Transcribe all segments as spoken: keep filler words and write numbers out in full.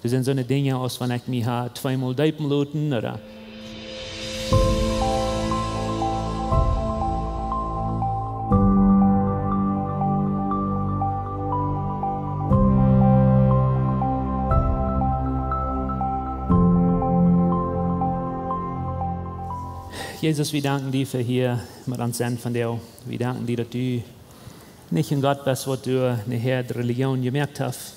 Doa sent soone Dinja aus wan ekj mie ha tweemol deepen loten, ooda Jesus, wie danken die fa hia met ons sennen vondoag. Wie danken die, daut du nich een Gott best, waut doa ne Herd Religion jemoakt haft.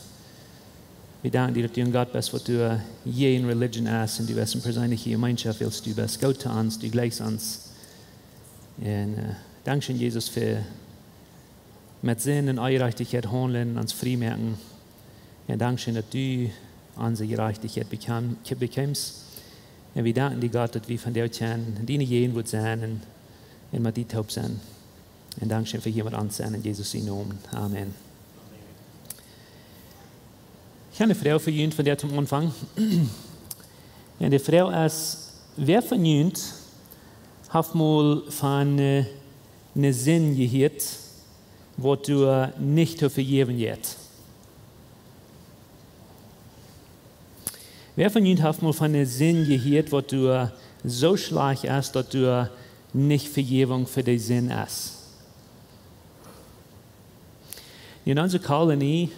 Wie danken die, daut du een Gott best, waut doa jäajen Religion es un du best ne perseenelje Jemeenschoft, wiels du best goot to ons, du jleichst ons. Un, äh, dankscheen, Jesus, fa met Sind un Onjerajchtichkjeit haundlen, ons frie moaken. Un dankscheen, daut du onse Jerajchtichkjeit bekjeem-, bekjeemst. Un wie danken die, Gott, daut wie vondoag kjennen en diene Jäajenwoat sennen un, un met die toop sennen. Un dankscheen fa hia met ons sennen, en Jesus sienen Nomen. Amen. Ekj hab ne Froag fa junt vondoag toom Aunfank. Un de Froag es, wäa von junt haft mol von, äh, ne Sind jehieet, waut doa nich to vejäwen jeit? Wäa von junt haft mol von ne Sind jehieet, waut doa soo schlajcht es, daut doa nich Vejäwunk fa de Sind es? En onse Kolonie,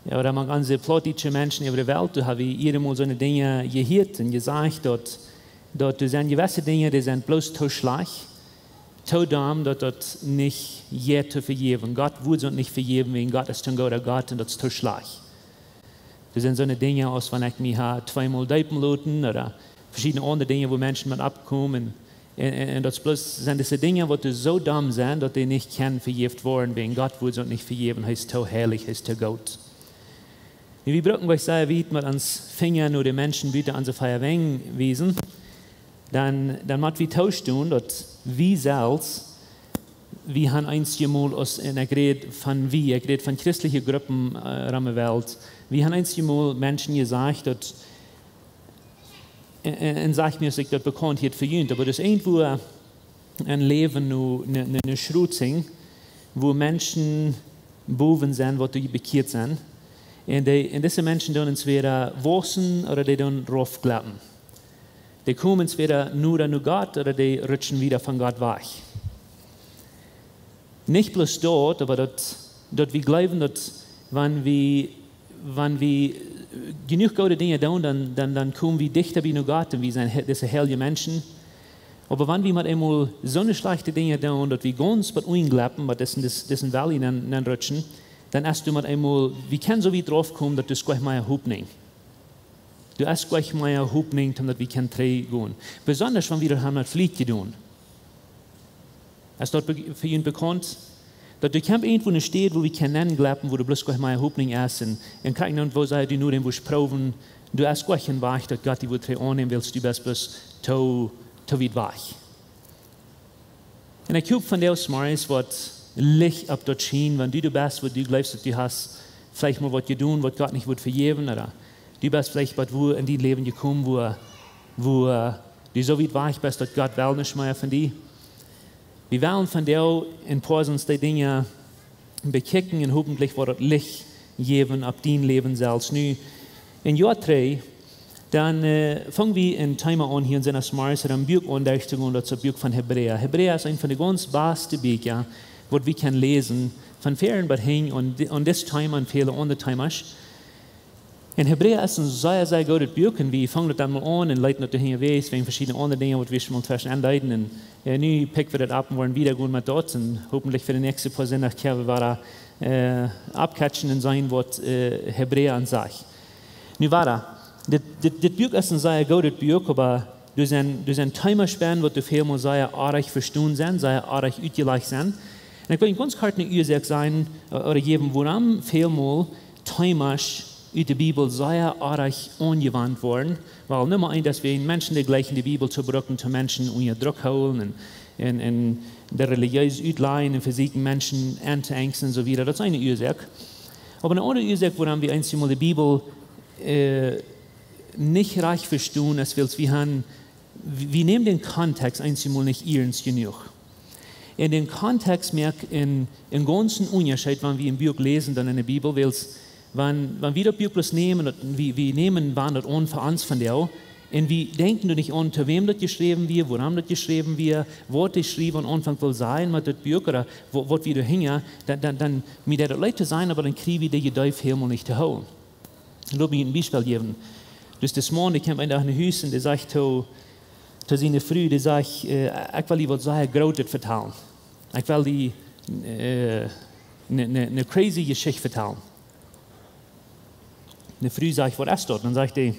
jo, ooda mank onse plautdietsche Menschen äwa de Welt, doa hab wie eenjemol soone Dinja jehieet un jesajcht, daut, daut doa sent jewesse Dinja, dee sent bloos too schlajcht, too domm, daut daut nich jeit to vejäwen. Gott wudd soont nich vejäwen, wäajen Gott es een gooda Gott un daut es too schlajcht. Doa sent soone Dinja aus wan ekj mie ha tweemol deepen loten, ooda veschiedne aundre Dinja, wua Menschen met oppkomen. Un, un, un daut es bloos, sent dise Dinja, waut doa soo domm sent, daut dee nich kjennen vejäft woaren, wäajen Gott wudd soont nich vejäwen, hee es too heilich, hee es too goot. Nu, wie brucken nich sea wiet met ons Finja no de Menschen buten onse vea Wenj wiesen, dan, dan mott wie toostonen, daut wie selfst, wie han eenjemol aus, un ekj räd von wie, ekj räd von christelje Gruppen, äh, rom de Welt, wie han eenjemol Menschen jesajcht, daut, un, un, un saj mie, aus ekj daut bekaunt hia fa junt, oba daut es irjentwua een Läwen nu, ne, ne, ne Schrutzing, wua Menschen bowen sent, waut doa bekjieet sent. Un dee, un dise Menschen doonen entwäda wausen ooda dee doonen raufjleppen. Dee komen entwäda noda no Gott ooda dee rutschen wieda von Gott wajch. Nich bloos daut, oba daut, daut wie jleewen, daut wan wie, wan wie, äh, jenuach goode Dinja doonen, dan, dan, dan komen wie dichta bie no Gott un wie sent he-, dise heilje Menschen. Oba wan wie met eemol soone schlajchte Dinja doonen, daut wie gaunz waut aunjleppen, waut es en dis-, disen Valley nenn, nenn rutschen, dan es doa met eemol, wie kjennen soo wiet raufkomen, daut doa es nich mea Hopninj. Doa es nich mea Hopninj, om daut wie kjennen trigjgonen. Besonda wan wie daut haben met Fliet jedonen. Es daut be-, fa junt bekaunt? Daut doa kjemt irjentwua ne Städ, wua wie kjennen nenn jleppen, wua doa bloos nich mea Hopninj es. Un, un kjikj nu, woo see die nu dän wudd proowen, doa es nich een Wajch, daut Gott die wudd trigj aunnämen, wiels du best bloos too, too wiet wajch. Un ekj hop vondoag zemorjes woat Licht opp daut schienen, wan du doa best, wua du jleefst, daut du hast veleicht mol waut jedonen, waut Gott nich wudd vejäwen, ooda du best veleicht waut, wua en dien Läwen jekomen, wua, wua du soo wiet wajch best, daut Gott well nich mea von die. Wie wellen vondoag en poa ons dee Dinja bekjikjen un hopentlich woat daut Licht jäwen opp dien Läwen selfst. Nu, en Joa dree, dan, äh, fung wie een Thema aun hia en Sendasmars, en Buak aun derchtogonen, daut es daut Buak von Hebräa. Hebräa es eent von de gaunz baste Bieekja, waut wie kjennen läsen, von ver bat hinjen, un di-, un dit Thema un väle aundre Themas. Un Hebräa es een sea, sea goodet Buak, un wie fungen daut dan mol aun un leeten daut doa hinjen wajch, wäajen veschiedne aundre Dinja, waut wie ieescht mol tweschen aundeeden. Un, äh, nu picka wie daut opp un woaren wieda gonen met daut, un hopentlich fa de näakjste poa Sindach kjenn wie wada, äh, oppkjatschen un seenen, waut, äh, Hebräa aun sajcht. Nu wada, dit, dit, dit Buak es een sea goodet Buak, oba doa sent, doa sent Themas benn, waut doa välmol sea oaj vestonen sent, sea oaj utjelajcht sent. Un ekj well gaunz kort ne Uasoak sajen, äh, ooda jäwen, wuarom välmol Themas ut de Bibel sea oaj aunjewant woaren. Wiels Numma eent, daut wie Menschen, dee jleichen de Bibel to brucken, toom Menschen unja Druck hoolen un, un, un de relijeese utlajen un vesieekjen Menschen auntoenjen un soo wieda. Daut es eene Uasoak. Oba eene aundre Uasoak, wuarom wie eenjemol de Bibel, äh, nich rajcht vestonen, es wiels wie han, wie, wie nämen dän Kontext eenjemol nich iernst jenuach. Un dän Kontext moakt een, een gaunzen Unjascheet, wan wie een Buak läsen dan en de Bibel, wiels Wan, wan wie daut Buak bloos nämen, daut, wie, wie nämen, wan daut aun fa ons von däa, un wie denkjen doa nich aun, to wäm daut jeschräwen wia, wuarom daut jeschräwen wia, waut de Schriewa aum Aunfank wull sajen met daut Buak, ooda wa-, waut wia doahinja, dan, dan, dan, mie deit daut leet to sajen, oba dan kjrie wie de Jedanken hielmol nich to hoolen. Lot mie een Biespel jäwen. Dus dis Maun, dee kjemt een Dach no Hus un dee sajcht to, to siene Fru, dee sajcht, äh, "Ekj well die waut sea Grootet vetalen. Ekj well die, äh, ne, ne, ne crazy Jeschicht vetalen." De Fru sajcht, "Waut es daut?" Dan sajcht hee,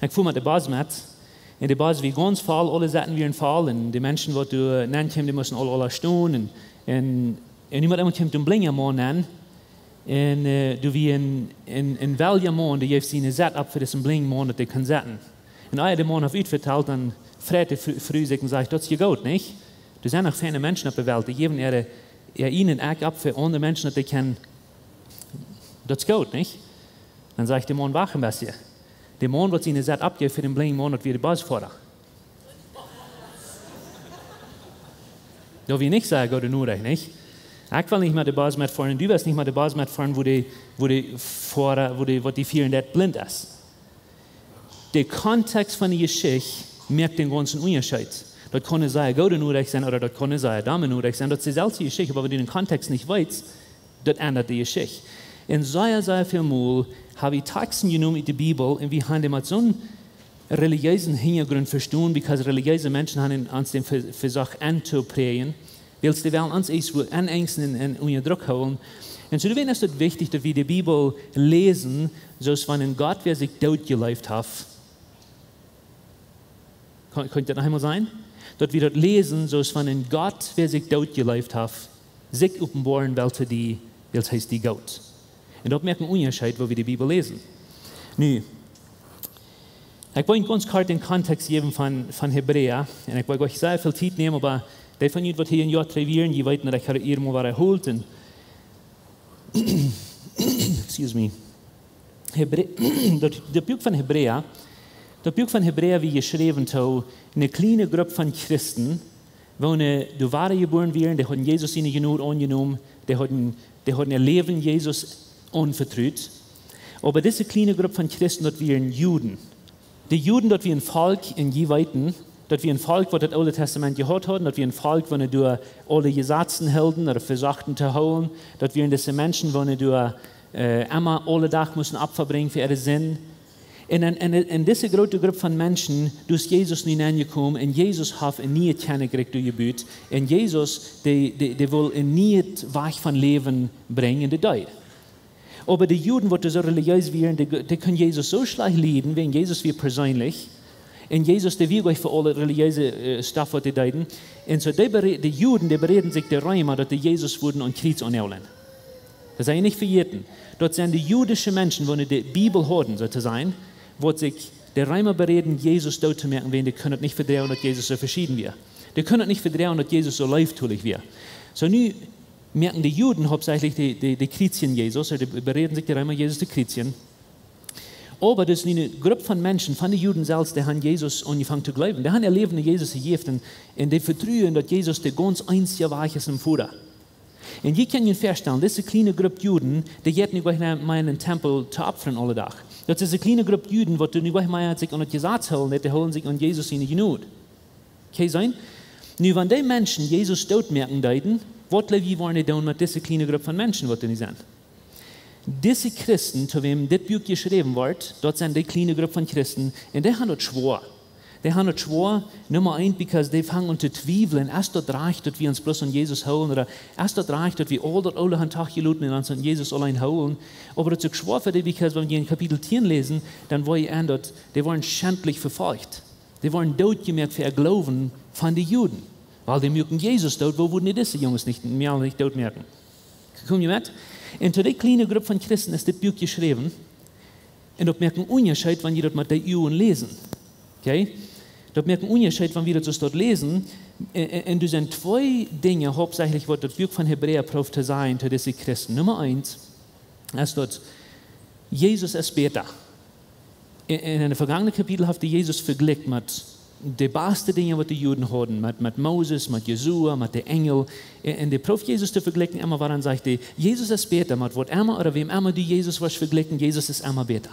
"Ekj fua met de Bos met. Un de Bos wia gaunz voll, aule Sitten wieren voll. Un de Menschen, waut doa nenkjeemen, dee musten aul, aul stonen. Un, un, un niemols eemol kjeem een blinja Maun nenn. Un, äh, doa wia een, een, een welja Maun, dee jeef siene Sett opp fa disen blinjen Maun, daut hee kunn sitten. Un aus de Maun haft utvetalt, dan freit de Fru, Fru sikj un sajcht, 'Daut es je goot, nich? Doa sent noch feine Menschen opp de Welt, dee jäwen äare, äa ieejnet Ekj opp fa aundre Menschen, daut dee kjennen, daut es goot, nich?'" Dan sajcht de Maun, "Wacht een bät. De Maun, waut siene Sett oppjeef fa dän blinjen Maun, daut wia de Bosfoara." Daut wia nich sea goode Norecht, nich? Ekj well nich met de Bos metfoaren, du west nich met de Bos metfoaren, wua de, wua de Foara, wua de, waut dee fieren deit, blint es. De Kontext von de Jeschicht moakt dän gaunzen Unjascheet. Daut kaun eene sea goode Norecht sennen ooda daut kaun eene sea domme Norecht sennen. Daut es deeselwje Jeschicht, oba wan du dän Kontext nich weetst, daut endat de Jeschicht. Un sea, sea väl Mol ha wie Takjsten jenomen ut de Bibel un wie haben dee met soon relijeesen Hinjagrunt vestonen, because relijeese Menschen haben ons dän ve-, vesieekjt entoprägen, wiels dee wellen ons ieescht wua enenjsten un, un unja Druck hoolen. Un soo doawäajen es daut wichtich, daut wie de Bibel läsen, soo aus wan een Gott, wäa sikj doot jeleeft haft. Kaun, kaun ekj daut noch eemol sajen? Daut wie daut läsen, soo aus wan een Gott, wäa sikj doot jeleeft haft, sikj openboaren well to die, wiels hee es die goot. Un daut moakt een Unjascheet, woo wie de Bibel läsen. Nu, ekj well gaunz kort dän Kontext jäwen von, von Hebräa. Un ekj well nich sea väl Tiet nämen, oba dee von junt, waut hia een Joa trigj wieren, jie weeten, daut ekj ha daut hia mol wada erholt. Un excuse me. Hebrä-, daut, daut Buak von Hebräa, daut Buak von Hebräa wort jeschräwen to eene kjliene Grupp von Christen, waut doa wadajebuaren wieren, dee hauden Jesus siene Jnod aunjenomen, dee hauden, dee hauden äa Läwen Jesus aunvetrut. Oba dise kjliene Grupp von Christen, daut wieren Juden. De Juden, daut wia een Volkj, un jie weeten, daut wia een Volkj, waut daut Oole Tastament jehaut haud, daut wia een Volkj, waut doa aule Jesazen hilden ooda vesochten to hoolen, daut wieren dise Menschen, waut doa, äh, emma aule Dach musten Opfa brinjen fa äare Sind. Un en, en, en dise groote Grupp von Menschen, doa es Jesus nu nenjekomen un Jesus haft een niet Kjennichrikj doa jebut. Un Jesus, dee, dee, dee wull een niet Wajch von Läwen brinjen, dee deed. Oba de Juden, waut soo relijees wieren, dee, dee kunnen Jesus soo schlajcht lieden, wäajen Jesus wia perseenlich. Un Jesus, dee wia goot fa aule relijeese, äh, Stoff, waut dee deeden. Un soo, dee bere-, de Juden, dee beräden sikj de Reema, daut dee Jesus wudden aum Kjriez aunnaaglen. Daut sell jie nich vejäten. Daut sent de judische Menschen, waut de Bibel hauden, soo to sajen, waut sikj de Reema beräden, Jesus doot to moaken, wäajen dee kunnen daut nich vedroagen, daut Jesus soo veschieden wia. Dee kunnen daut nich vedroagen, daut Jesus soo leeftolich wia. Soo nu moaken de Juden hauptsächlich de, de, de Kjriezjen Jesus, ooda dee beräden sikj de Reema Jesus to kjriezjen. Oba daut es nu eene Grupp von Menschen, von de Juden selfst, dee haben Jesus aunjefongen to jleewen. Dee haben äa Läwen aun Jesus jejäft un, un dee vetruen, daut Jesus de gaunz eensje Wajch es nom Voda. Un jie kjennen junt väastalen, dise kjliene Grupp Juden, dee jeit nu nich mea en dän Tempel to opfren aule Dach. Daut es eene kjliene Grupp Juden, waut nu nich mea sikj aun daut Jesaz hoolen, dee hoolen sikj aun Jesus siene Jnod. Kjenn jie seenen? Nu, wan dee Menschen Jesus doot moaken deeden, waut jleew jie, wudden dee doonen met dise kjliene Grupp von Menschen, waut doa nu sent? Dise Christen, to wäm dit Buak jeschräwen wort, daut sent dee kjliene Grupp von Christen, un dee haben daut schwoa. Dee haben daut schwoa, Numma eent, because dee fangen aun to twiewlen, es daut rajcht, daut wie ons bloos aun Jesus hoolen, ooda es daut rajcht, daut wie aul daut Oole han toojeloten un ons aun Jesus auleen hoolen? Oba daut es uk schwoa fa dee, because wan jie en Kapitel tieen läsen, dan woa jie seenen, daut dee worden schentlich vefolcht. Dee worden dootjemoakt fa äa Gloowen von de Juden. Wiels dee muaken Jesus doot, woo wudden dee dise Junges nich, mea nich doot moaken? Kjemt jie met? Un to dee kjliene Grupp von Christen es dit Buak jeschräwen. Un daut moakt een Unjascheet, wan jie daut met dee Uagen läsen. Okay? Daut moakt een Unjascheet, wan wie daut soo doa läsen. Un, un, un doa sent twee Dinja hauptsächlich, waut daut Buak von Hebräa prooft to sajen to dise Christen. Numma eent es daut Jesus es bäta. En, en, en daut vegongene Kapitel haft hee Jesus vejlikjt met, de baste Dinja, waut de Juden hauden, met, met Moses, met Josua, met de Enjel. Un, un dee proowt Jesus to vejlikjen, emma wada sajcht dee, Jesus es bäta, met waut emma ooda wäm emma du Jesus wurscht vejlikjen, Jesus es emma bäta.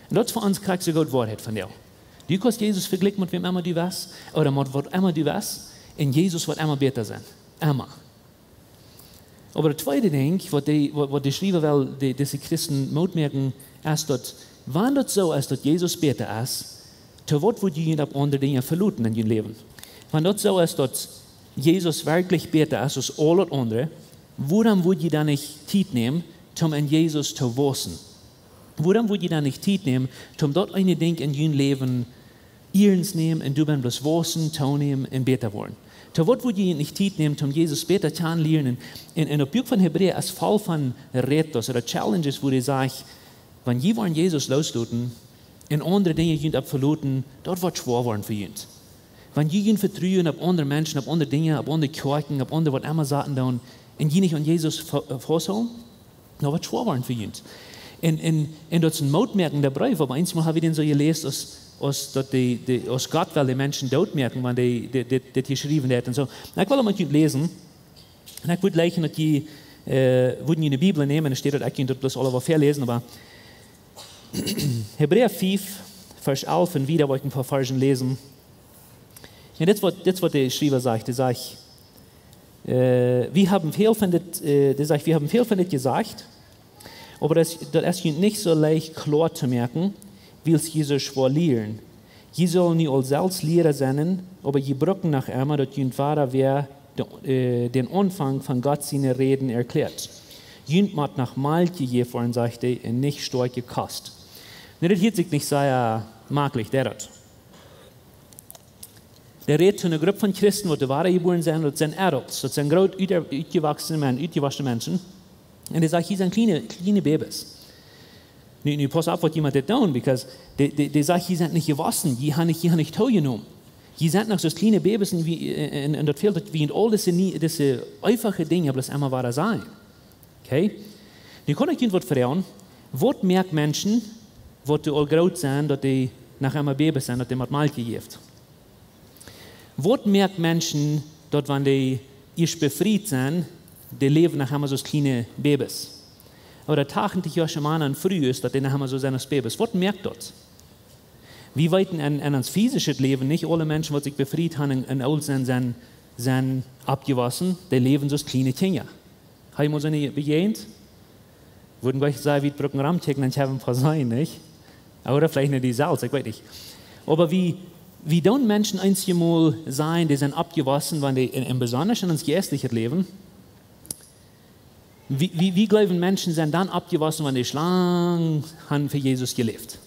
Un daut es fa ons krakjt soo goot Woarheit vondoag. Du kaust Jesus vejlikjen met wäm emma du west, ooda met waut emma du west, un Jesus woat emma bäta sennen. Emma. Oba daut tweede Dinkj, waut dee, waut, waut dee Schriewa well, dee, dise Christen Moot moaken, es daut, wan daut soo es, daut Jesus bäta es, to waut wudd jie junt opp aundre Dinja veloten en jun Läwen? Wan daut soo es, daut Jesus werkjlich bäta es aus aul daut aundre, wuarom wudd jie dan nich Tiet nämen, om en Jesus to wausen? Wuarom wudd jie dan nich Tiet nämen, om daut eene Dinkj en jun Läwen iernst nämen un doabie bloos wausen, toonämen un bäta woaren? To waut wudd jie nich Tiet nämen, om Jesus bäta kjanen lieren? Un, un, un daut Buak von Hebräa es voll von Retos ooda Challenges, wua dee sajcht, wan jie woaren Jesus loosloten un aundre Dinja junt opp veloten, daut woat schwoa woaren fa junt. Wan jie junt vetruen opp aundre Menschen, opp aundre Dinja, opp aundre Kjoakjen, opp aundre waut emma Sachen doonen, un jie nich aun Jesus fa-, äh, fausthoolen, daut woat schwoa woaren fa junt. Un, un, un daut es een mootmoakenda Breef, oba eensmol hab wie dän soo jeläst aus, aus daut dee, dee, aus Gott well de Menschen dootmoaken, wan dee, dee, dee, dit hia schriewen deed un soo. Nu, ekj well daut met junt läsen. Un ekj wudd jleichen daut jie, äh, wudden june Bibel nämen, un doa steit daut, ekj kaun daut bloos aula väaläsen, oba Hebräa fief, Varsch alf un wieda, woa ekj een poa Varzen läsen. Un dit es waut, dit es waut de Schriewa sajcht. Dee sajcht, äh, wie haben väl von dit, äh, dee sajcht, wie haben väl von dit jesajcht, oba daut, daut es junt nich soo leicht kloa to moaken, wiels jie soo schwoa lieren. Jie sellen nu aul selfst Liera sennen, oba jie brucken noch emma daut junt wada wäa de, äh, dän Aunfank von Gott siene Räden erkjläat. Junt mott noch Malkj jejäft woaren, sajcht hee, un nich stoakje Kost. Nu, dit hieet sikj nich sea, äh, maklich, deit daut. Dee rät to eene Grupp von Christen, waut doa wadajebuaren sent, daut sent adults, daut sent groot ut-, utjewossne Men-, utjewossne Menschen. Un dee sajcht, jie sent kjliene, kjliene Babys. Nu, nu pauss opp, waut jie met dit doonen, because dee, dee, dee sajcht, jie sent nich jewossen, jie haben nich, jie haben nich toojenomen. Jie sent noch soo aus kjliene Babys un wie, un, un daut fält, daut wie en aul dise nie-, dise eefache Dinja bloos emma wada sajen. Okay? Nu kaun ekj junt waut froagen, waut moakt Menschen, waut doa aul groot sent, daut dee noch emma Babys sent, daut dee mott Malkj jejäft? Waut moakt Menschen, daut wan dee ieescht befriet sent, dee läwen noch emma soo aus kjliene Babys? Ooda tachentich Joa Mana un Fru es, daut dee noch emma soo sent aus Babys. Waut moakt daut? Wie weeten en, en ons fisischet Läwen, nich aule Menschen, waut sikj befriet haben un, un oolt sent, sent, sent oppjewossen, dee läwen soo aus kjliene Kjinja. Hab jie mol soone bejäajent? Wudden jie sajen, wie brucken romkjikjen, dan haben wie een poa seenen, nich? Ooda veleicht nich dee selfst, ekj weet nich. Oba wie, wie doonen Menschen eensjemol sajen, dee sent oppjewossen, wan dee en, en besonda en ons jeistlichet Läwen, wie, wie, wie jleewen Menschen sent dan oppjewossen, wan dee lang haben fa Jesus jeläft?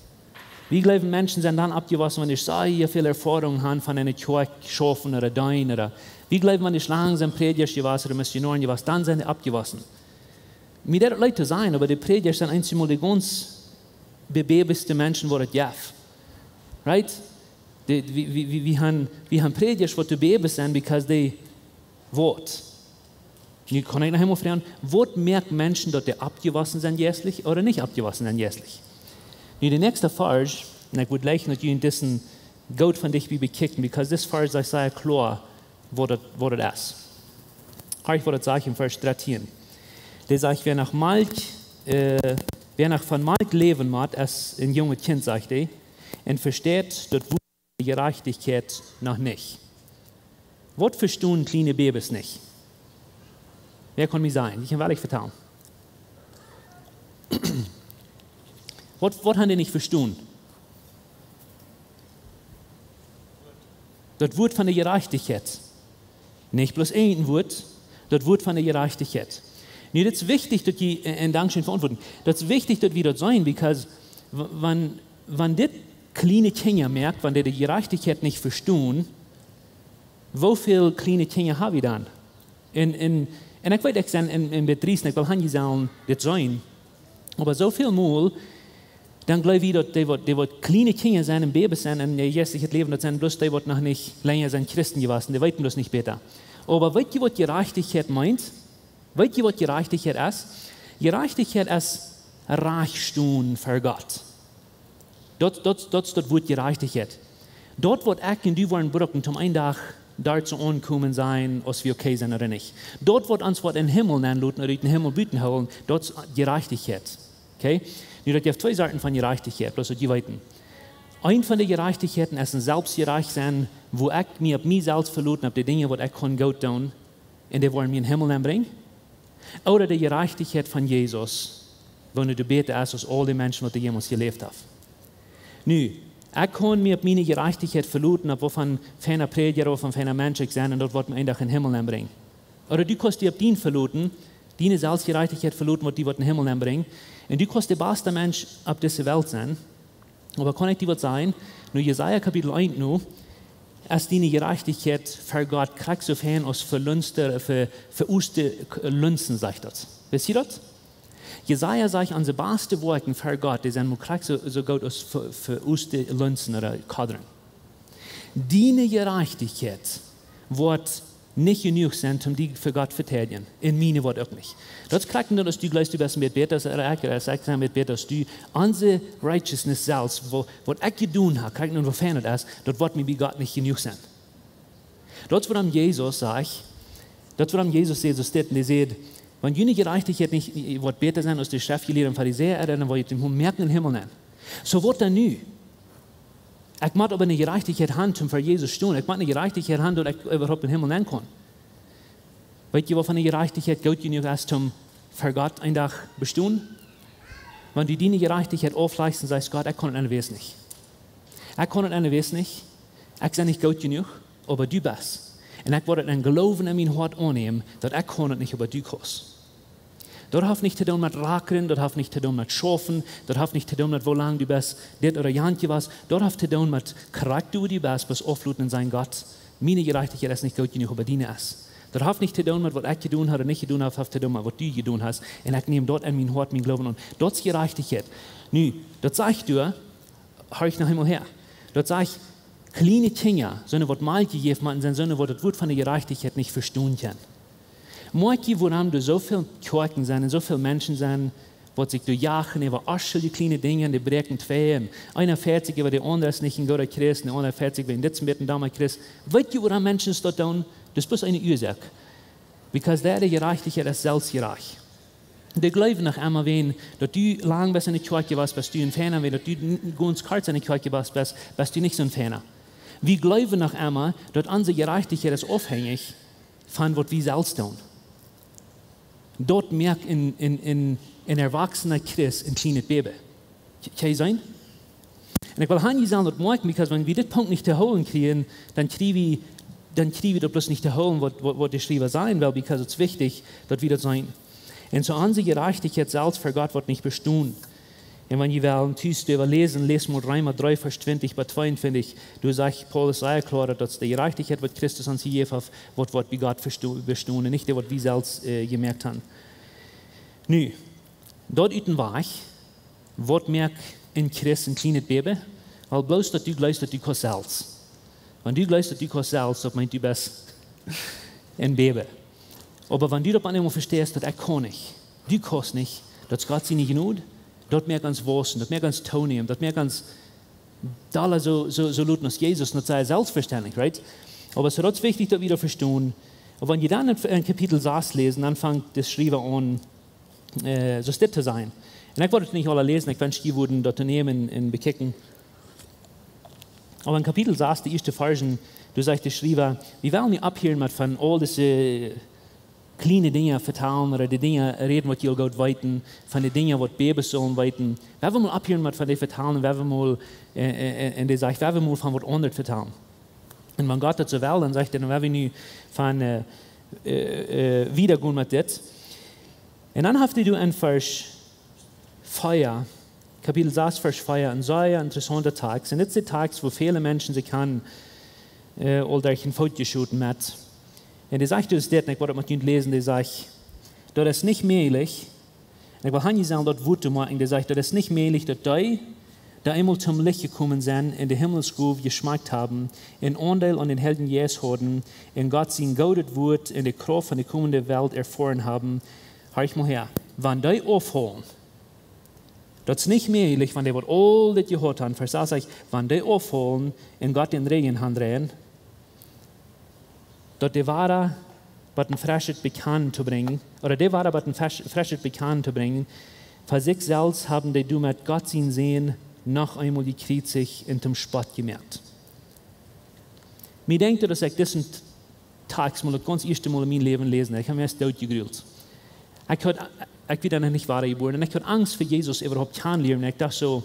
Wie jleewen Menschen sent dan oppjewossen, wan dee sea väl Erfoarunk haben von eene Kjoakj schaufen ooda deenen ooda, wie jleewen, wan dee lang sent Prädjasch jewast ooda Missionoaren jewast, dan sent dee oppjewossen? Mie deit daut leet to sajen, oba dee Prädjasch sent eensjemol dee gaunz bebäbeste Menschen, waut et jeft. Right? Dee, wie, wie, wie, wie haben, wie haben Prädjasch, waut dee Babys sent, because dee waut? Nu kaun ekj noch eemol froagen, waut moakt Menschen, daut dee oppjewossen sent jeistlich ooda nich oppjewossen sent jeistlich? Nu, de näakjste Varsch, un ekj wudd jleichen, daut jie disen goot von dicht bie bekjikjen, because dis Varsch sajcht sea kloa, waut daut, waut daut es. Horch, waut daut sajcht en Varsch dartieen. Dee sajcht, wäa noch Malkj, äh, wäa noch von Malkj läwen mott, aus een junget Kjint, sajcht hee, un vesteit daut Wuat Jerajchtichkjeit noch nich. Waut vestonen kjliene Babys nich? Wäa kaun mie sajen? Ekj well junt vetalen. Waut, waut haben dee nich vestonen? Daut Wuat von de Jerajchtichkjeit. Nich bloos een Wuat, daut Wuat von de Jerajchtichkjeit. Nu, daut es wichtich, daut jie, äh, un dankscheen fa auntwuaden. Daut es wichtich, daut wie daut seenen, because w-, wan, wan dit kjliene Kjinja moakt, wan dee de Jerajchtichkjeit nich vestonen, woo väl kjliene Kjinja hab wie dan? Un, un, un ekj weet, ekj sie en, en Bedrief, ekj well han, jie sellen dit seenen. Oba soo väl mol, dan jleew wie, daut dee waut, dee waut kjliene Kjinja sent un Babys sent en jeistlichet Läwen, daut sent bloos dee, waut noch nich lenja sent Christen jewast, dee weeten bloos nich bäta. Oba weet jie, waut Jerajchtichkjeit meent? Weet jie, waut Jerajchtichkjeit es? Jerajchtichkjeit es rajcht stonen ver Gott. Daut, daut, daut es daut Wuat Jerajchtichkjeit. Daut waut ekj un du woaren brucken, om een Dach doa to aunkomen sennen, aus wie okay sent ooda nich. Daut waut ons woat em Himmel nenloten ooda ut dän Himmel buten hoolen, daut es Jerajchtichkjeit. Okay? Nu, daut jeft twee Sorten von Jerajchtichkjeit, bloos daut jie weeten. Eent von de Jerajchtichkjeiten es een selfstjerajcht sennen, wua ekj mie opp mie selfst veloten, opp de Dinja waut ekj kaun goot doonen, un dee woaren mie em Himmel nenbrinjen. Ooda de Jerajchtichkjeit von Jesus, wua nu de bäta es aus aul de Menschen waut doa jemols jeläft haben. Nu, ekj kaun mie opp miene Jerajchtichkjeit veloten, opp waut von feina Prädja ooda von feina Mensch ekj sie, un daut woat mie een Dach em Himmel nenbrinjen. Ooda du kaust die opp dien veloten, diene Selfstjerajchtichkjeit veloten, waut die woat em Himmel nenbrinjen. Un du kaust de basta Mensch opp dise Welt sennen. Oba kaun ekj die waut sajen? Nu, Jesaja Kapitel eent nu, es diene Jerajchtichkjeit ver Gott krakjt soo fein aus velunste, ve-, veoste K-, Lunsen, sajcht daut. Weetst du daut? Jesaja sajcht, onse baste Woakjen ver Gott, dee sent mau krakjt soo, soo goot aus ve-, veoste Lunsen ooda Kodren. Diene Jerajchtichkjeit woat nich jenuach sennen, om die ver Gott veteidjen. Un miene woat uk nich. Daut es krakjt daut, aus du jleefst, du best een bät bäta aus ekj, aus ekj sie een bät bäta aus du. Onse righteousness selfst, woo, waut ekj jedonen hab, krakjt daut, woo fein daut es, daut woat mie bie Gott nich jenuach sennen. Daut es wuarom Jesus sajcht, daut es wuarom Jesus säd, soo steit, un dee säd: "Wan june Jerajchtichkjeit nich woat bäta sennen aus de Schreftjelieede un Farisäa, dan woa ekj junt nich moakjen em Himmel nenn." Soo, waut dan nu? Ekj mott oba eene Jerajchtichkjeit haben, om ver Jesus stonen. Ekj mott eene Jerajchtichkjeit haben, daut ekj äwahaupt em Himmel nenn kaun. Weetst du, waut fa eene Jerajchtichkjeit goot jenuach es, om ver Gott een Dach bestonen? Wan du diene Jerajchtichkjeit auflajchst un sajchst: "Gott, ekj kaun daut aulawäajen nich. Ekj kaun daut aulawäajen nich. Ekj sie nich goot jenuach, oba du best. Un ekj woa daut em Gloowen en mien Hoat aunnämen, daut ekj kaun daut nich, oba du kaust." Daut haft nich to doonen met rakren, daut haft nich to doonen met schaufen, daut haft nich to doonen met woo lang du best dit ooda jant jewast. Daut haft to doonen met krakjt wua du best, bloos aufloten un sajen: "Gott, miene Jerajchtichkjeit es nich goot jenuach, oba diene es." Daut haft nich to doonen met waut ekj jedonen hab ooda nich jedonen hab, haft to doonen met waut du jedonen hast. Un ekj näm daut en mien Hoat, mien Gloowen aun. Daut es Jerajchtichkjeit. Nu, daut sajcht doa, hab ekj noch eemol häa. Daut sajcht, kjliene Kjinja, soone waut Malkj jejäft woaren, sent soone waut daut Wuat von de Jerajchtichkjeit nich vestonen kjennen. Moakj jie, wuarom doa soo väl Kjoakjen sent un soo väl Menschen sent, waut sikj doa jachen äwa onschuldje kjliene Dinja, un dee bräakjen twei, un eena feat sikj äwa de aundra es nich een gooda Christ, un de aundra feat sikj äwa een dit een bät een domma Christ. Weetst du, wuarom Menschen daut doonen? Daut es bloos eene Uasoak. Because dee Jerajchtichkjeit es selfstjerajcht. Dee jleewen noch emma, wan daut du lang best enne Kjoakj jewast, best du een feina, wan daut du n-, gaunz kort enne Kjoakj jewast best, best du nich soon feina. Wie jleewen noch emma, daut onse Jerajchtichkjeit es aufhenjich von waut wie selfst doonen. Daut moakt een, een, een, een erwachsena Christ een kjlienet Bäbe. Kj-, kjenn jie seenen? Un ekj well han, jie sellen daut moakjen, because wan wie dit Punkt nich to hoolen kjrieen, dan kjrie wie, dan kjrie wie daut bloos nich to hoolen, waut, waut, waut de Schriewa sajen well, because daut es wichtich, daut wie daut seenen. Un soo onse Jerajchtichkjeit selfst ver Gott woat nich bestonen. Un wan jie wellen tus doaräwa läsen, läs mol Reema dree, Varsch twintich bat tweeuntwintich. Doa sajcht Paulus sea kloa, daut de Jerajchtichkjeit, waut Christus ons jejäft haft, woat, woat bie Gott vesto-, bestonen, un nich dee, waut wie selfst, äh, jemoakt haben. Nu, daut ut dän Wajch, waut moakt een Christ een kjlienet Bäbe? Aul bloos daut du jleefst, daut du kaust selfst. Wan du jleefst, daut du kaust selfst, daut meent, du best een Bäbe. Oba wan du daut opp eemol vesteist, daut ekj kaun nich, du kaust nich, daut es Gott siene Jnod, daut moakt ons wausen, daut moakt ons toonämen, daut moakt ons dolla soo, soo, soo loten aus Jesus, daut es selfstvestendlich, right? Oba soo, daut es wichtich, daut wie daut vestonen. Oba wan jie dan en, en Kapitel sas läsen, dan fangt de Schriewa aun, äh, soo stell to sennen. Un ekj wull daut nich aula läsen, ekj wensch, jie wudden daut nämen un bekjikjen. Oba en Kapitel sas, de ieeschte Varschen, doa sajcht de Schriewa: "Wie wellen nich opphieren met von aul dise kjliene Dinja vetalen ooda de Dinja räden, waut jie aul goot weeten, von de Dinja, waut Bäbes sellen weeten. Wie wellen mol opphieren met von dee vetalen, wie wellen mol, äh, äh, äh, un dee sajcht, wie wellen mol von waut aundret vetalen." Un wan Gott daut soo well, dan sajcht hee, dan woa wie nu von, äh, äh, äh, wieda gonen met dit. Un dan haft hee doa en Varsch vea, Kapitel sas, Varsch vea, een sea interessaunta Tekst. Un dit es de Tekst, wua väle Menschen sikj han, äh, aul derch dän Foot jeschoten met. Un dee sajcht dus dit, un ekj wull daut met junt läsen, dee sajcht: "Daut es nich mäajlich." Un ekj wull han, jie sellen daut Wuat moakjen, dee sajcht: "Daut es nich mäajlich, daut dee, dee eemol toom Licht jekomen sent un de Himmelsgow jeschmakjt haben, een Aundeel aun dän Heiljen Jeist haben, un Gott sien goodet Wuat un de Krauft von de komende Welt erfoaren haben." Horch mol häa. Wan dee aufhoolen, Daut es nich mäajlich, wan dee waut aul dit jehuat han, Varsch sas sajcht, wan dee aufhoolen un Gott dän Rigjen han dreien, daut dee wada waut een freschet Bekjanen to brinjen, ooda dee wada waut een fresch-, freschet Bekjanen to brinjen, fa sikj selfst haben dee doamet Gott sien Sän noch eemol jekjriezicht un toom Spott jemoakt. Mie denkjt daut, aus ekj disen Tekjst mol daut gaunz ieeschte Mol en mien Läwen läsen, ekj hab mie ieescht doot jegruelt. Ekj haud, ekj wia dan noch nich wadajebuaren un ekj haud Angst fa Jesus äwahaupt kjanen lieren. Un ekj docht soo,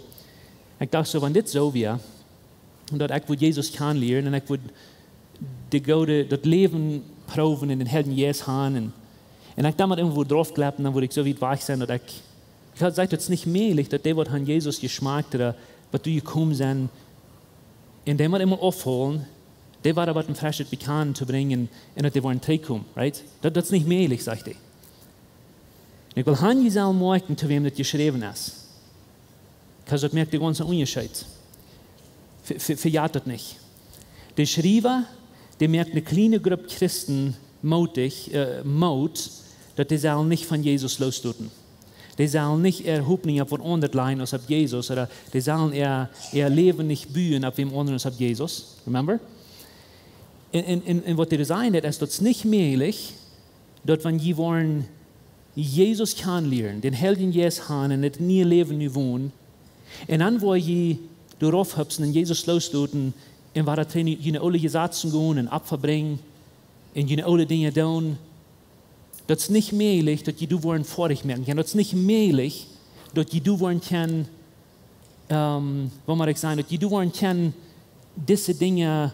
ekj docht soo, wan dit soo wia, un daut ekj wudd Jesus kjanen lieren un ekj wudd de Goode, daut Läwen proowen un dän Heiljen Jeist han. Un, un ekj docht, wan ekj wudd drauf jleppen, dan wudd ekj soo wiet wajch sennen, daut ekj, ekj haud jesajcht, daut es nich mäajlich, daut dee waut han Jesus jeschmakt, ooda waut doa jekomen sent, un dee mott eemol aufhoolen, dee wada waut een freschet Bekjanen to brinjen un daut dee woaren trigjkomen, right? Daut, daut es nich mäajlich, sajcht hee. Un ekj well han, jie sellen moakjen, to wäm daut jeschräwen es. Because daut moakt dän gaunzen Unjascheet. Ve-, ve-, vejät daut nich. De Schriewa, dee moakt eene kjliene Grupp Christen mootich, äh, Moot, daut dee sellen nich von Jesus loosloten. Dee sellen nich äare Hopninj opp waut aundret lajen aus opp Jesus, ooda dee sellen äa, äa Läwen nich buen opp wäm aundren aus opp Jesus. Remember? Un, un, un, un waut dee sajen, daut es, daut es nich mäajlich, daut wan jie woaren Jesus kjanen lieren, dän Heiljen Jeist han un daut niee Läwen nu wonen, un dan woa jie doarauf hupsen un Jesus loosloten un wada trigj en june oole Jesazen gonen un Opfa brinjen un june oole Dinja doonen. Daut es nich mäajlich, daut jie doa woaren foadich moaken. Jo, daut es nich mäajlich, daut jie doa woaren kjennen, ähm, waut mott ekj sajen, daut jie doa woaren kjennen dise Dinja,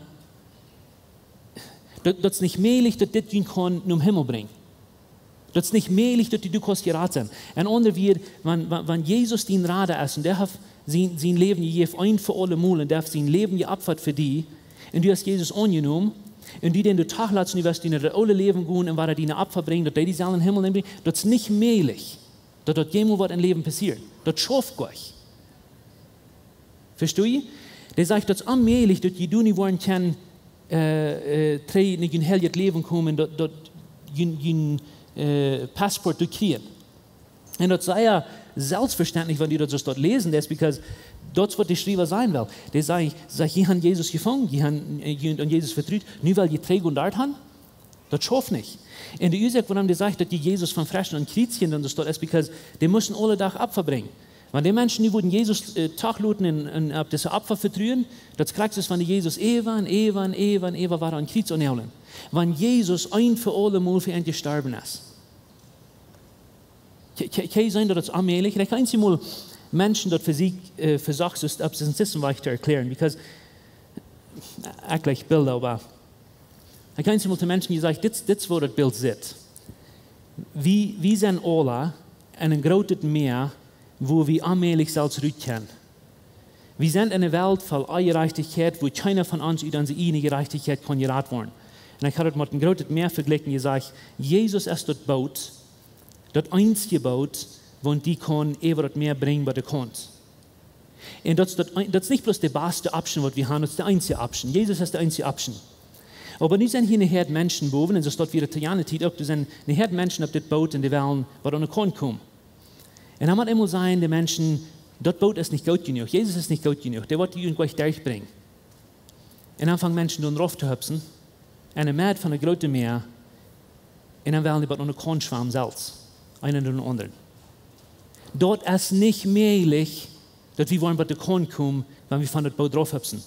daut, daut es nich mäajlich, daut dit junt kaun nom Himmel brinjen. Daut es nich mäajlich, daut du, du kaust jerat sennen. En aundre Wieed, wan, wan, wan Jesus dien Rada es un dee haft sien, sien Läwen jejäft, een fa aule Mol, un dee haft sien Läwen jeopfat fa die, un du hast Jesus aunjenomen, un du dän doa toolatst, nu woascht du en daut oole Läwen gonen un wada diene Opfa brinjen, daut dee die sellen en Himmel nenbrinjen, daut es nich mäajlich, daut daut jemols woat em Läwen passieren. Daut schauft Gott. Vestonen? Dee sajcht, daut es onmäajlich, daut jie doa nu woaren kjennen, äh, äh, trigj en jun heiljet Läwen komen, daut, daut jun, jun, äh, Passport to kjrieen. Un daut es sea selfstvestentlich, wan du daut soo doa läsen deist, because daut es waut de Schriewa sajen well. Dee sajcht, sajcht, jie han Jesus jefungen, jie han, äh, jie han aun Jesus vetrut, nu well jie trigj gonen doa han? Daut schauft nich. Un de Uasoak, wuarom dee sajcht, daut dee Jesus von fresch aun kjriezijen, dan es daut es because dee musten aule Dach Opfa brinjen. Wan dee Menschen nu wudden Jesus, äh, tooläten un, un opp dise Opfa vetruen, daut krakjt es, wan dee Jesus äwa un äwa un äwa un äwa wada aum Kjriez aunnaaglen. Wan Jesus een fa aule Mol fa an jestorwen es. Kje-, kje-, kjenn jie seenen, daut es onmäajlich? Ekj kaun eenjemol Menschen daut fa sikj, äh, fa sikj selfst opp dän System to erkjlären, because ekj jlikj Bilda, oba ekj hab eenjemol to Menschen jesajcht, dit, dit es woo daut Bilt sitt. Wie, wie sent aula en een grootet Mäa, wua wie onmäajlich selfst rut kjennen. Wie sent en eene Welt voll Onjerajchtichkjeit, wua kjeena von ons ut onse ieejne Jerajchtichkjeit kaun jerat woaren. Un ekj haud daut met een grootet Mäa vejlikjt un jesajcht, Jesus es daut Boot, daut eensje Boot, waut die kaun äwa daut Mäa brinjen, waut du kaust. Un daut es daut een-, daut es nich bloos de baste Option, waut wie haben, daut es de eensje Option. Jesus es de eensje Option. Oba nu sent hia eene Häad Menschen bowen, un soo es daut wia to jane Tiet uk, doa sent eene Häad Menschen opp dit Boot un dee wellen waut aun de Kaunt komen. Un dan mott eemol sennen, de Menschen, daut Boot es nich groot jenuach, Jesus es nich groot jenuach, dee woat die irjentwua derchbrinjen. Un dan fangen Menschen aun rauf to hupsen, en de Medd von daut groote Mäa, un dan wellen dee waut aun de Kaunt schwamen selfst, eena no dän aundren. Daut es nich mäajlich, daut wie woaren waut aun de Kaunt komen, wan wie von daut Boot rauf hupsen.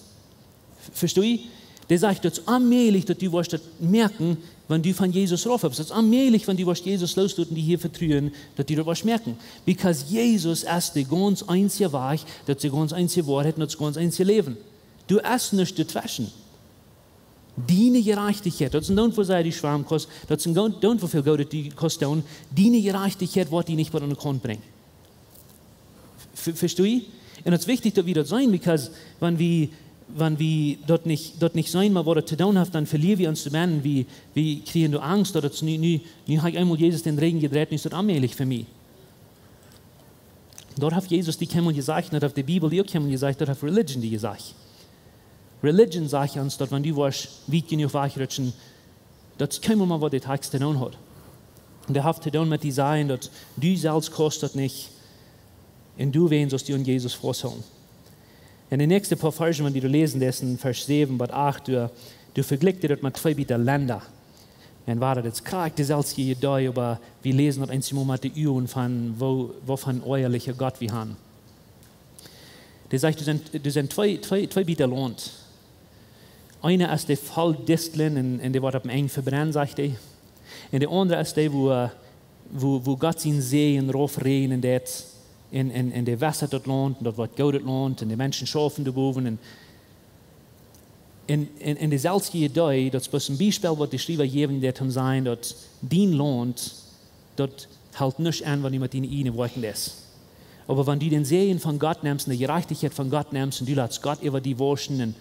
V-, vestonen? Dee sajcht, daut es onmäajlich, daut du woascht daut moakjen, wan du von Jesus rauf hupst. Daut es onmäajlich, wan du woascht Jesus loosloten, die hia vetruen, daut du daut woascht moakjen. Because Jesus es de gaunz eensje Wajch, daut es de gaunz eensje Woarheit un daut es de gaunz eensje Läwen. Doa es nuscht doatweschen. Diene Jerajchtichkjeit, daut es een Doont, woo sea du schwamen kaust, daut es een Doont, woo väl Goodet du kaust doonen, diene Jerajchtichkjeit woat die nich waut aun de Kaunt brinjen. V-, vestonen? Un daut es wichtich, daut wie daut seenen, because wan wie, wan wie daut nich, daut nich seenen, mau waut daut to doonen haft, dan velieren wie ons doabennen, wie, wie kjrieen doa Angst, daut es nu, nu, nu hab ekj eemol Jesus dän Rigjen jedreit, nu es daut onmäajlich fa mie. Daut haft Jesus die kjeenmol jesajcht, daut haft de Bibel die uk kjeenmol jesajcht, daut haft Religion die jesajcht. Religion sajcht ons, daut wan du woascht wiet jenuach wajchrutschen, daut es kjeenmol mau waut de Tekjst to doonen haft. Un dee haft to doonen met die sajen, daut du selfst kaust daut nich, Un doawäajen saust du aun Jesus fausthoolen. En de näakjste poa Varsch, wan du läsen deist, en Varsch säwen bat acht, doa, doa vejlikjt hee daut met twee bieta Lenda. Un wia daut krakjt deselwje Iedee, oba wie läsen daut eensjemol met de Uagen von woo, woo von oajaliche Gott wie haben. Dee sajcht, doa sent, doa sent twee, twee, twee bieta Launt. Eent es dee voll Distlen un, un dee woat opp een Enj vebrennen, sajcht hee. Un dee aundre es dee, wua, wua, wua Gott sienen Säajen raufräajnen deit un, un, un dee wässat daut Launt, un daut woat goodet Launt, un de Menschen schaufen doabowen. Un, un, un, un deselwje Iedee, daut es bloos een Biespel, waut de Schriewa jäwen deit, om to sajen, daut dien Launt, daut helt nuscht aun, wan du met diene ieejne Woakjen deist. Oba wan du dän Säajen von Gott nemst un de Jerajchtichkjeit von Gott nemst un du latst Gott äwa die wauschen un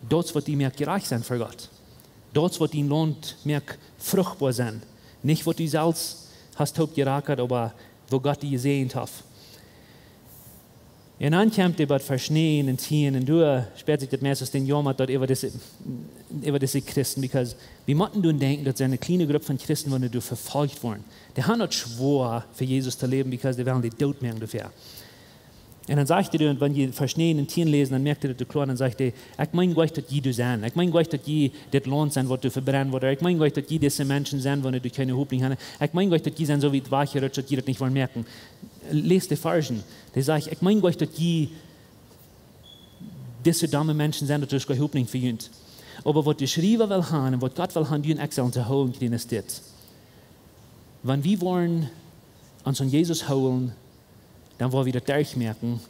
daut es, waut die moakt jerajcht sennen fa Gott. Daut es, waut dien Launt moakt fruchtboa sennen. Nich, waut du selfst hast toopjerakat, oba woo Gott die jesäajent haft. Un dan kjemt hee bie Varsch näajen un tieen un doa spieet sikj daut meist aus dän Jauma daut äwa dise, äwa dise Christen, because wie motten doaraun denkjen, daut sent eene kjliene Grupp von Christen, waut doa vefolcht woaren. Dee haben daut schwoa, fa Jesus to läwen, because dee wellen dee dootmoaken doafäa. Un dan sajcht hee, wan jie Varsch näajen un tieen läsen, dan moakt hee daut kloa, un dan sajcht hee: "Ekj meen goanich, daut jie doa sent. Ekj meen goanich, daut jie dit Launt sent, waut doa vebrennen woat. Ekj meen goanich, daut jie dise Menschen sent, waut doa kjeene Hopninj haben. Ekj meen goanich, daut jie sent soo wiet wajchjerutst, daut jie daut nich woaren moakjen." Läs de Varschen. Dee sajcht: "Ekj meen goanich, daut jie dise domme Menschen sent, daut doa kjeene Hopninj fa junt." Oba waut de Schriewa well haben un waut Gott well haben, du un ekj sellen to hoolen kjrieen, es dit. Wan wie woaren ons aun Jesus hoolen, dan woa wie daut derchmoaken.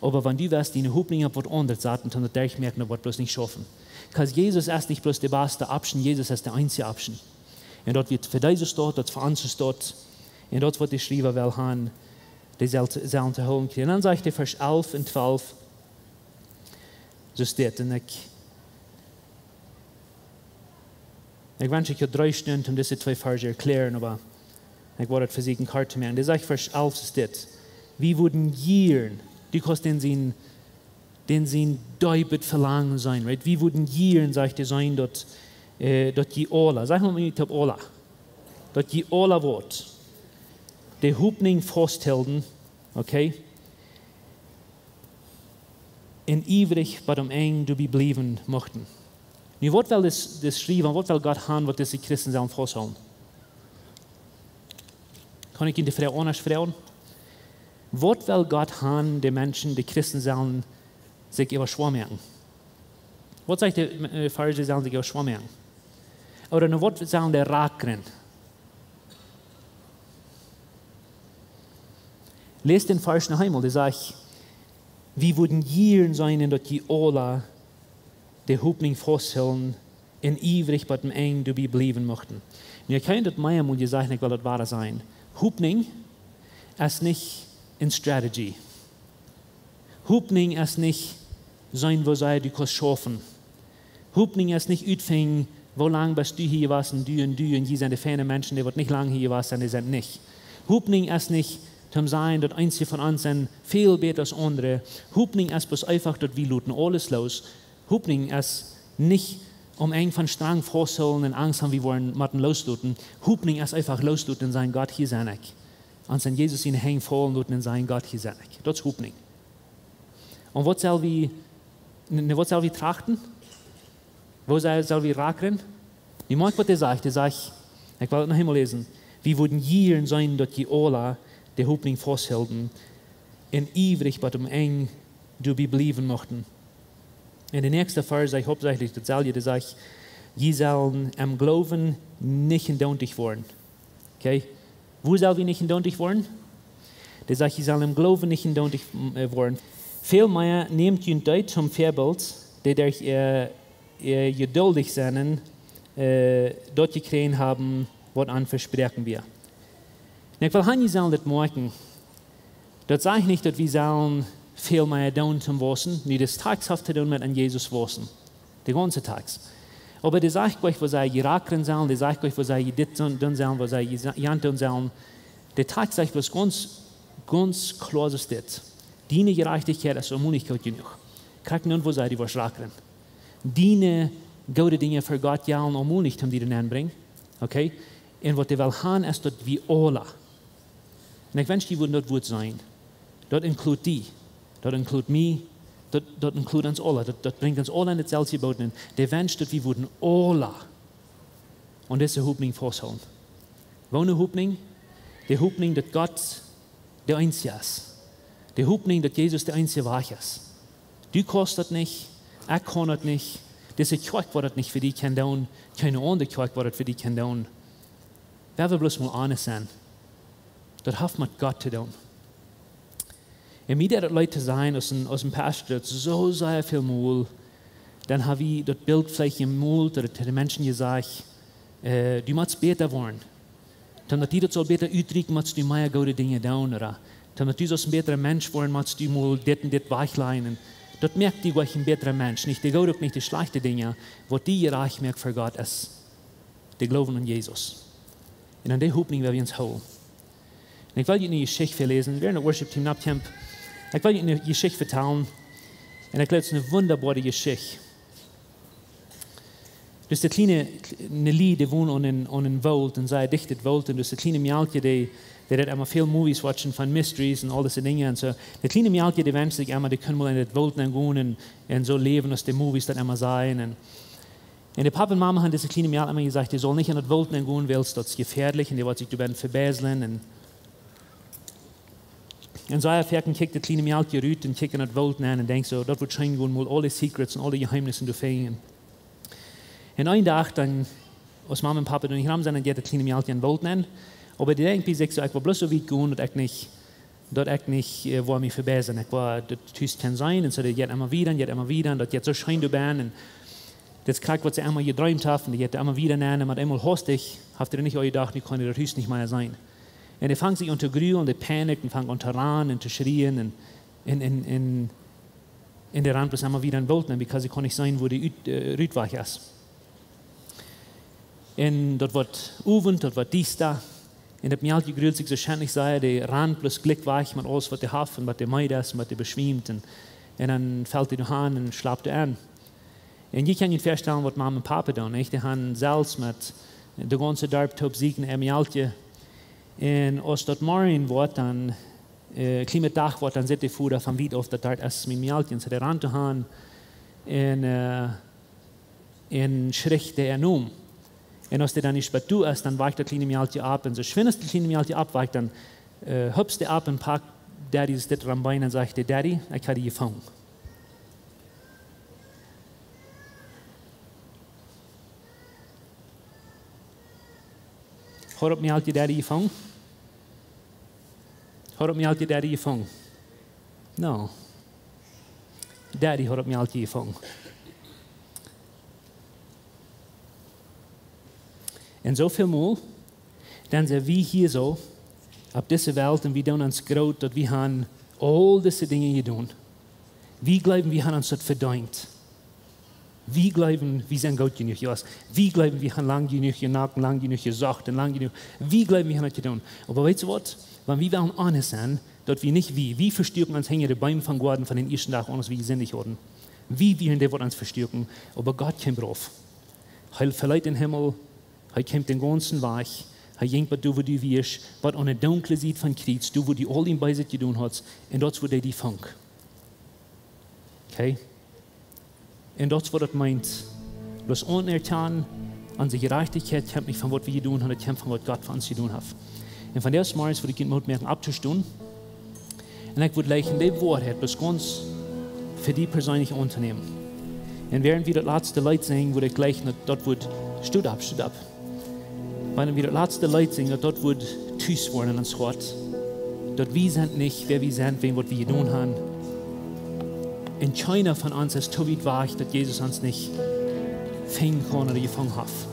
Oba wan du woascht diene Hopninj opp waut aundret saten, dan daut derchmoaken, daut woat bloos nich schaufen. Because Jesus es nich bloos de baste Option, Jesus es de eensje Option. Un daut wia fa dise Staut, daut wia fa onse Staut. Un daut es, waut de Schriewa well haben, dee sell-, sellen to hoolen kjrieen. Un dan sajcht hee Varsch elf un twalf, soo steit, un ekj Ekj wensch, ekj haud dree Stunden, om dise twee Varschen to erkjläaren, oba ekj woa daut vesieekjen kort to moaken. Dee sajcht, Varsch elf es dit: "Wie wudden jieren", du kaust dän sien, dän sien deepet Velangen seenen, right? "Wie wudden jieren", sajcht hee, "seenen, daut, äh, daut jie aula", saj mau met mie toop, "aula", daut jie aula woaren de Hopninj fausthoolen, okay? "Un iewrich bat aum Enj doabie bliewen muchten." Nu, waut well dis, dis Schriewa, waut well Gott haben, waut dise Christen sellen fausthoolen? Kaun ekj junt de Froag aundasch froagen? Waut well Gott haben, de Menschen, de Christen sellen sikj äwa schwoa moaken? Waut sajcht de, äh, Varschen, sellen sikj äwa schwoa moaken? Ooda no waut sellen dee rakren? Läs dän Varsch noch eemol, dee sajcht: "Wie wudden jieren seenen, daut jie aula de Hopninj fausthoolen un iewrich bat aum Enj doabie bliewen muchten." Nu, ekj hab daut mea mol jesajcht, ekj well daut wada sajen. Hopninj es nich eene Strategie. Hopninj es nich seenen, woo sea du kaust schaufen. Hopninj es nich utfinjen, woo lang best du hia jewast un du un du un jie sent de feine Menschen, dee waut nich lang hia jewast sent, dee sent nich. Hopninj es nich to sajen, daut eenje von ons sent väl bäta aus aundre. Hopninj es bloos eefach, daut wie loten aules loos. Hopninj es nich aum Enj von strang fausthoolen un Angst haben, wie woaren motten loosloten. Hopninj es eefach loosloten un sajen: "Gott, hia sie ekj." Ons en Jesus siene Henj faulen loten un sajen: "Gott, hia sie ekj." Daut es Hopninj. Un waut sell wie, n-, n-, waut sell wie trachten? Woo sell, sell wie rakren? Nu moakj waut hee sajcht. Hee sajcht, ekj well daut noch eemol läsen. "Wie wudden jieren seenen, daut jie aula de Hopninj fausthoolen un iewrich bat aum Enj doabie bliewen muchten." Un de näakjste Varsch sajcht hauptsächlich daut selwje, dee sajcht: "Jie sellen em Gloowen nich endoonticht woaren." Okay? Woo sell wie nich endoonticht woaren? Dee sajcht: "Jie sellen em Gloowen nich endoonticht, äh, woaren. Väl mea nämt junt dee toom Väabilt, dee derch, äh, äh, jeduldich sennen, äh, daut jekjräajen haben, waut an vesproaken wia." Un ekj well hia nich sajen, daut moakjen. Daut sajcht nich, daut wie sellen väl mea doonen toom wausen. Nu, de Tekst haft to doonen met en Jesus wausen. De gaunze Tekst. Oba dee sajcht nich, woo see rakren sellen, dee sajcht nich, woo see dit doonen, doonen sellen, woo see jant doonen sellen. De Tekst sajcht bloos gaunz, gaunz kloa es dit: "Diene Jerajchtichkjeit es onmoajlich goot jenuach." Krakjt nu, woo see die woascht rakren. Diene goode Dinja fa Gott jellen onmoajlich, om die doa nenn brinjen. Okay? Un waut hee well haben, es daut wie aula. Un ekj wensch, jie wudden daut Wuat seenen. Daut inkludeet die. Daut inkludeet mie. Daut, daut inkludeet ons aula. Daut, daut brinjt ons aula en daut selwje Boot. Un de Wensch, daut wie wudden aula aun dise Hopninj fausthoolen. Waut ne Hopninj? De Hopninj, daut Gott de eensje es. De Hopninj, daut Jesus de eensje Wajch es. Du kaust daut nich, ekj kaun daut nich, dise Kjoakj woat daut nich fa die kjennen doonen, kjeene aundre Kjoakj woat daut fa die kjennen doonen. Wie wellen bloos mol honest sennen. Daut haft met Gott to doonen. Un mie deed daut leet to sennen, aus een, aus een Pastor, daut soo sea väl mol, dan hab ekj daut Bilt veleicht jemolt, ooda to de Menschen jesajcht, äh, du motst bäta woaren. Dan daut die daut saul bäta utdrikjen, motst du mea goode Dinja doonen, ooda dan daut du saust een bätra Mensch woaren, motst du mol dit un dit wajchlajen. Daut moakt die goanich een bätra Mensch. Nich de goode, uk nich de schlajchte Dinja, waut die jerajcht moakt fa Gott es de Gloowen aun Jesus. Un aun dee Hopninj well wie ons hoolen. Un ekj well junt eene Jeschicht väaläsen, wäa en daut Worship Team nopp kjemt. Ekj well junt eene Jeschicht vetalen. Un ekj jleew, daut es eene wundaboare Jeschicht. Dus de kjliene, ne Lied, dee wonen aun een, aun een Woolt, un see dicht daut Woolt, un dus de kjliene Mejal, dee, dee deed emma väl Movies watchen von Mysteries un aul dise Dinja un soo. De kjliene Mejal, dee wenscht sikj emma, dee kunn mol en daut Woolt nenn gonen un, un soo läwen, aus de Movies daut emma sajen. Un, un de Papa un Mama haben dise kjliene Mejal emma jesajcht, dee saul nich en daut Woolt nenn gonen, wiels daut es jefäadlich un dee woat sikj doa bennen vebeislen un Un soo foaken kjikjt daut kjliene Mejal rut un kjikjt en daut Woolt nenn un denkjt soo, daut woat scheen gonen, mol aule Secrets un aule Jeheemnisse doa finjen. Un een Dach dan, aus Mama un Papa doa nich rom sent, dan jeit daut kjliene Mejal en daut Woolt nenn. Oba dee denkjt bie sikj soo, ekj well bloos soo wiet gonen, daut ekj nich, daut ekj nich, äh, woa mie vebeislen. Ekj woa daut Hus kjennen seenen, un soo, daut jeit emma wieda, un jeit emma wieda, un daut jeit soo scheen doa bennen, un daut es krakjt waut see emma jedreemt haft, un daut jeit emma wieda nenn, un met eemol haustich haft dee nich aul jedocht, nu kaun dee daut Hus nich mea seenen. Un dee fangt sikj aun to grulen, dee panikt un fangt aun to rannen un to schrieen un, un, un, un, un dee rant bloos emma wieda en daut Woolt nenn, because dee kaun nich seenen, wua de Ut-, äh, Utwajch es. Un daut woat Owent, daut woat diesta. Un daut Mejal gruelt sikj soo scheen nich sea, dee rant bloos jlikj wajch met aules waut dee haft un waut dee meed es un waut dee beschwiemt. Un, un dan felt dee doa han un schlapt doa en. Un jie kjennen junt väastalen, waut Mama un Papa doonen, nich? Dee han selfst met daut gaunze Darp toop sikj en äa Mejalkje. Un aus daut Morjen woat, dan, äh, kjlien bät Dach woat, dan sitt de Voda von wiet auf, daut doa es mien Mejalkje. Un soo dee rant doa han un, äh, un schricht äa Nomen. Un aus dee dan nich bie doa es, dan wajcht daut kjliene Mejalkje opp. Un soo schwind aus daut kjliene Mejalkje oppwajcht, dan, äh, hupst dee opp un pakt Daddy dit aum Been un sajcht: "Daddy, ekj hab die jefungen." Haud daut Mejalkje Daddy jefungen? Haud daut Mejalkje Daddy jefungen? No. Daddy haud daut Mejalkje jefungen. Un soo väl mol, dan sent wie hia soo opp dise Welt un wie doonen ons groot, daut wie han aul dise Dinja jedonen. Wie jleewen, wie han ons daut vedeent. Wie jleewen, wie sent goot jenuach, jo. Wie jleewen, wie han lang jenuach jenockt, lang jenuach jesocht un lang jenuach. Wie jleewen, wie han daut jedonen. Oba weetst du waut? Wan wie wellen honest sennen, daut wie nich, wie, wie vestuaken ons hinja de Beem vom Goaden von dän ieeschten Dach aun, aus wie jesindicht hauden. Wie wieren dee, waut ons vestuaken, oba Gott kjeem rauf. Hee veleet dän Himmel, hee kjeem dän gaunzen Wajch, hee jinkj bat doa, wua du wieescht, bat aun de dunkle Sied vom Kjriez, doa, wua du aul dien Beeset jedonen hast, un daut es, wua hee die funk. Okay? Un daut es, waut daut meent. Bloos anerkjanen, onse Jerajchtichkjeit kjemt nich von waut wie jedonen haben, daut kjemt von waut Gott fa ons jedonen haft. Un vondoag zemorjes wudd ekj junt Moot moaken, opptostonen. Un ekj wudd jleichen, dee Woarheit bloos gaunz fa die perseenlich auntonämen. Un wäarent wie daut latste Leet sinjen, wudd ekj jleichen, daut, daut wudd, stot opp, stot opp. Wan wie daut latste Leet sinjen, daut, daut wudd tus woaren en ons Hoat. Daut wie sent nich, wäa wie sent, wäajen waut wie jedonen haben. Un kjeena von ons es too wiet wajch, daut Jesus ons nich finjen kaun ooda jefungen haft.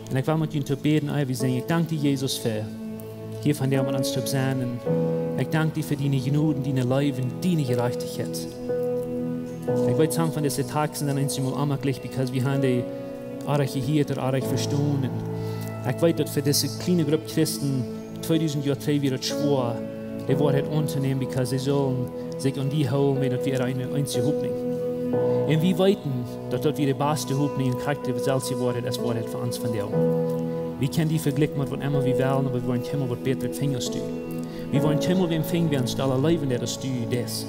Un ekj well met junt toop bäden, ea wie sinjen. Ekj dank die, Jesus, fa hia vondoag met ons toop sennen. Un ekj dank die fa diene Jnod, diene Leew un diene Jerajchtichkjeit. Ekj weet, some von dise Takjsten sent ons emol onjemaklich, because wie haben dee oajch jehieet ooda oajch vestonen. Un ekj weet, daut fa dise kjliene Grupp Christen tweedusent Joa trigj wia daut schwoa, dee Woarheit auntonämen, because see sullen sikj aun die hoolen, wäajen daut wia äare eensje Hopninj. Un wie weeten, daut daut wia de baste Hopninj un krakjt de selwje Woarheit es Woarheit fa ons vondoag. Wie kjennen die vejlikjen met waut emma wie wellen, oba wie woaren kjeenmol waut bätret finjen aus du. Wie woaren kjeenmol wäm finjen, wäa ons dolla leewen deit aus du deist.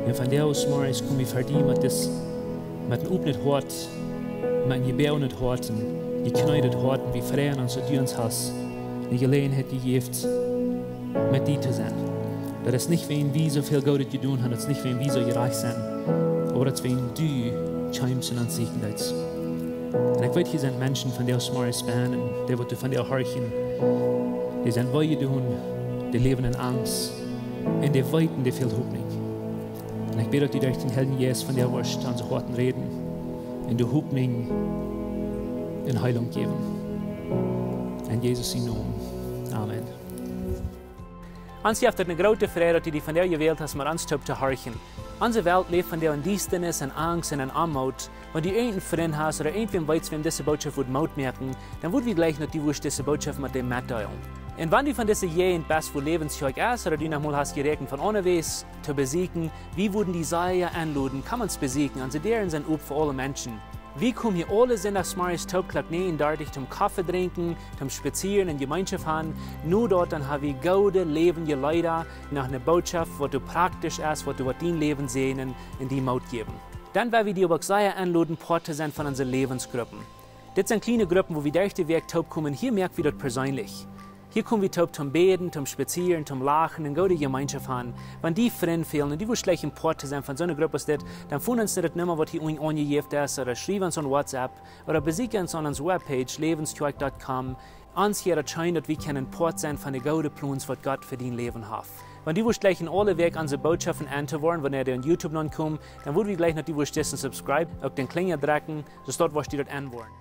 Un vondoag zemorjes kom wie ver die met dis, met een opnet Hoat, met een jeboagenet Hoat, een jekjneedet Hoat, un wie freien ons, daut du ons hast eene Jeläajenheit jejäft, met die to sennen. Daut es nich wäajen wie soo väl Goodet jedonen haben, daut es nich wäajen wie soo jerajcht sent, oba daut es wäajen du kjeemst un ons sieekjen deetst. Un ekj weet, hia sent Menschen vondoag zemorjes bennen, dee waut doa vondoag horchen, dee sent wee jedonen, dee läwen en Angst, un dee weeten, dee fält Hopninj. Un ekj bäd, daut du derch dän Heiljen Jeist vondoag woascht aun onse Hoaten räden un de Hopninj un Heilunk jäwen. En Jesus sienen Nomen. Amen. Ons jeft et eene groote Freid, daut du die vondoag jewält hast, met ons toop to horchen. Onse Welt läft vondoag en Diestanis, en Angst un en Oamoot. Wan du irjent een Frint hast ooda irjentwäm weetst, wäm dise Bootschoft wudd Moot moaken, dan wudd wie jleichen, daut du wurscht dise Bootschoft met däm metdeelen. Un wan du von dise Jäajent best, wua Läwens Kjoakj es, ooda du noch mol hast jeräakjent von onjewäa to besieekjen, wie wudden die sea enloden, komm ons besieekjen. Onse Däaren sent op fa aule Menschen. Wie komen hia aule Sindach zemorjes toop Klock näajen dartich toom Koffe drinkjen, toom spazieren un Jemeenschoft haben. No daut dan ha wie goode läwendje Leeda, noch eene Bootschoft, waut doa praktisch es, waut doa woat dien Läwen säajnen un die Moot jäwen. Dan well wie die uk sea enloden, Poat to sennen von onse Läwensgruppen. Dit sent kjliene Gruppen, wua wie derch de Wäakj toop komen. Hia moak wie daut perseenlich. Hia kom wie toop toom bäden, toom spazieren, toom lachen un goode Jemeenschoft haben. Wan die Frind fälen un du wurscht jleichen Poat to sennen von soone Grupp aus dit, dan foon ons no de Numma, waut hia unjen aunjejäft es, ooda schriew ons aun WhatsApp, ooda besieekj ons aun onse Webpage, läwens kjoakj dot com. Ons hia daut scheen, daut wie kjennen Poat sennen von de goode Plons, waut Gott fa dien Läwen haft. Wan du wurscht jleichen aule Wäakj onse Bootschoften auntohieren, wanea dee aun YouTube nopp komen, dan wudd wie jleichen, daut du wurscht disen subscribe, uk dän Klinja drekjen, soo daut wurscht du daut aunhieren.